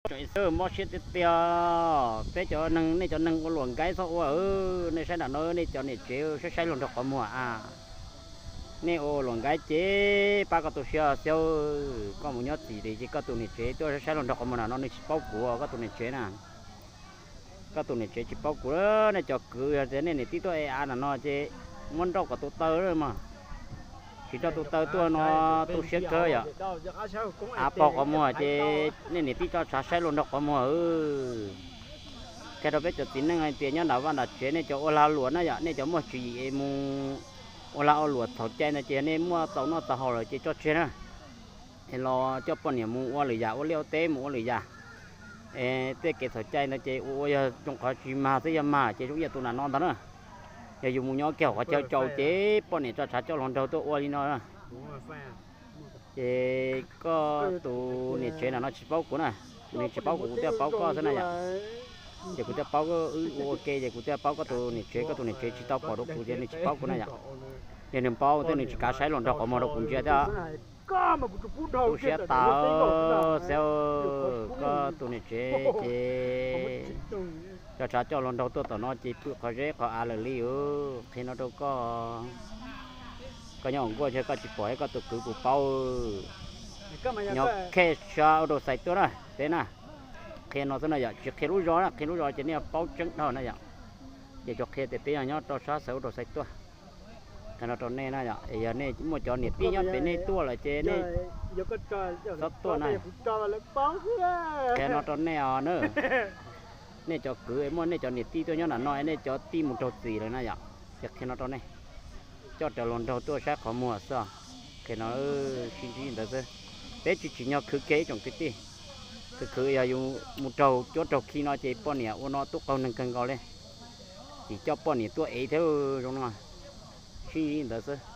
Tsoom xwb mob siab tiag tiag. Peb cov neeg, nej cov neeg ua luam nkaib txhob ua, nej saib nram no nej cov niam tsev saib saib hluas nraug qhov muag a. Nej ua luam nkaib ces pab koj tu siab xwb. Koj mus nyob txim ces koj tus niam tsev tuaj saib saib hluas nraug qhov muag nram no nws tsis paub kuv, koj tus niam tsev na. Koj tus niam tsev tsis paub kuv, nej cov kwv yog tias nej niam tij tuaj e av nram no ces muab nrauj kom tu taw mas. Tsis nrauj tu taw tuaj no tu siab kawg yom. Av pog qhov muag ces nej niam tij tso tshav saib hluas nraug qhov muag. Qhia rau peb cov txiv neej hais tias nyob nram vaj nram tsev nej cov ua lag luam na yom, nej cov muaj tswv yim es mus ua lag ua luam txhaum cai ntawd ces nej muaj txaus noj txaus haus lawm ces tso tseg na. Es los coj poj niam mus ua lwm yam, ua liaj ua teb mus ua lwm yam. Es tej kev txhaum cai ntawd ces ua ua yog zoo qhov tsis mag xwb, yog mag ces zoo ib yam tus nram no ntag na. Yog yus mus nyob kiag hauv qhov chaw tsaus ces poj niam tso tshav coj hluas nraug tuaj ua li no na. Ces koj tus niam tsev nram no tsis paub kuv na, nws tsis paub kuv, kuv thiaj paub koj xwb na yom. Ces kuv thiaj paub, wb ua ua ke ces kuv thiaj paub koj tus niam tsev, koj tus niam tsev tsis tau pom rau kuv ces nws tsis paub kuv na yom. Yog nws paub thiab nws tsis kav saib hluas nraug qhov muag rau kuv ntsia thiab. Tu siab tas xwb, koj tus niam tsev ces tso tshav coj hluas nraug tuaj tom no ces pw qhov zeb qhov av lawm li. Qhia no rau koj, koj nyob hauv nkuaj ntshe koj tsis pom, koj tus kwv puas paub. Nyob khej sab ua rau xais tuaj na peb na. Qhia no xwb na yom, tsis qhia lub zos na, qhia lub zos ces nej paub tseeb dhau na yom. Ces tsuas qhia tias peb yog nyob rau sab xav ua rau xais tuaj. Qhia no rau nej na yom, yog nej muaj cov niam tij nyob pem nej tuaj lawm ces nej txhob tuaj na. Qhia no rau nej os na. Nej cov kwv muaj nej cov niam tij tuaj nyob nram no, nej cov tij mus raug txim lawm na yom. Ces qhia no rau nej, coj raws hluas nraug tuaj saib qhov muag xwb. Qhia no sib ntsib ntawd xwb. Peb tsis tsim nyog khwv kiag ib tsoom kwv tij. Khwv khwv yog yus mus raug cuab raug khi no ces poj niam ua no tub qaug neeg kawg nkaus li. Tsis coj poj niam tuaj ev thiab zoo no. Sib ntsib ntawd xwb.